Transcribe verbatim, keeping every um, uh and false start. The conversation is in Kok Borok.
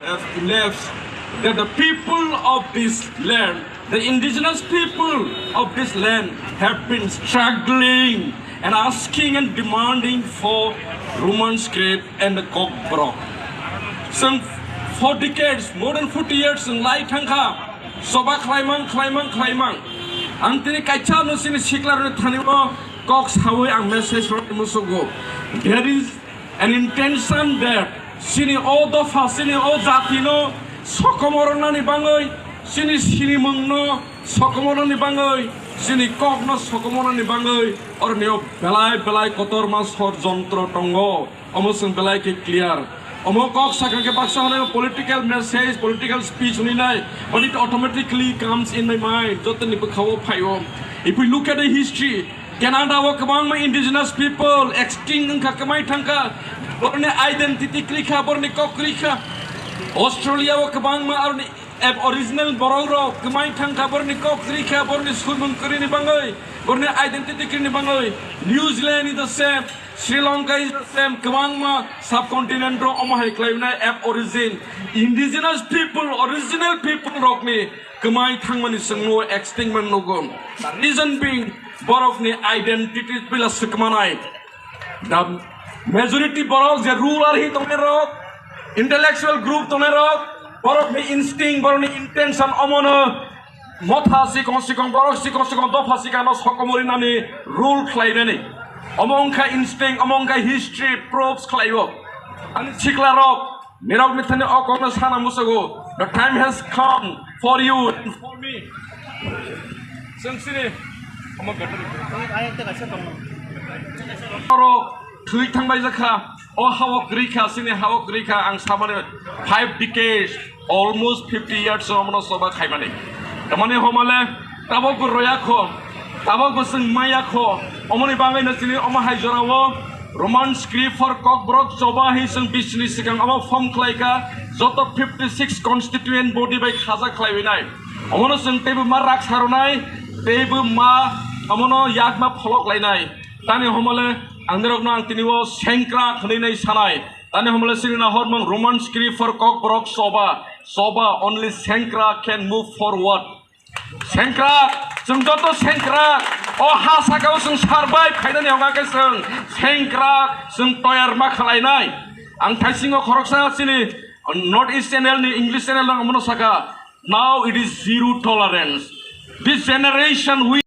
have left that the people of this land, the indigenous people of this land, have been struggling and asking and demanding for Roman script and the Kokborok. Some four decades, more than forty years in lai thangkha, soba khlaimang, khlaimang, khlaimang. Ang tini kaisa no sini sikla rwni thani o kok sawi ang message rwni musugo. There is an intention that sini o dopha, sini o jati no sokomornani bangwi, sini sinimung no sokomornani bangwi, sini kok no sokomornani bangwi, orni o belai belai kotorma sor jontro tongo. Omo chwng belai khe clear. Omo kok sakha khe baksa hwnwi political message, political speech hwnwi nai, but it automatically comes in my mind. Jotoni bwkhao phaio. If we look at the history, Canada o kwbangma indigenous people extinct wngkha, kwmai thangkha. Borni identity kwrwi kha, borni kok kwrwi kha. Australia o kwbangma aroni ab-, original borok rok kwmai thangkha, borni kok kwrwi kha, borni sumung kwrwini bangwi, borni identity kwrwini bangwi. New Zealand is the same, Sri Lanka is the same, kwbangma subcontinent rok omo hai khlainai ab origin. Indigenous people, original people rokni kwmai thangmani chwngno extinct man nugo. The reason being, borokni identity pila swkmanai. The majority borok je ruler hi tongnai rok, intellectual group tongnai rok, borokni instinct, borokni intention omono motha sikong sikong, borok sikong sikong, dopha sikang no sokomori nani rule khlainani. Omo wngkha instinct, omo wngkha history proves khlaio. Ani sikla rok, nirok ni thani o kokno sana musugo. The time has come for you and for me. Chwng sini omo gathar. Borok thwi thangbai jakha. O hao kwrwi kha, sini hao kwrwi kha, ang samani five decades, almost fifty years omono soba khaimani. Tamani homale, tabok bo roya kho, tabok bo chwng maya kho, omoni bangwi no sini omo hai jorao Roman script for Kokborok choba hi chwng bisni sikang omo form khlai kha, joto fifty six constituent body bai khaja khlaiwi nai. Omono chwng teibo ma rak saronai, teibo ma omono yakma pholok lainai. Tani homole ang nirokno ang tini o sengkrak hwnwi nai sanai. Tani homole sini na hormang Roman script for Kokborok choba. Choba, only sengkrak can move forward. Sengkrak, chwng joto sengkrak. O ha sakao chwng sarbai phainani hwnga khe chwng sengkrak, chwng toyar ma khlainai. Ang thaisingo khoroksa sini North East channel ni English channel rok mono saka. Now it is zero tolerance. This generation we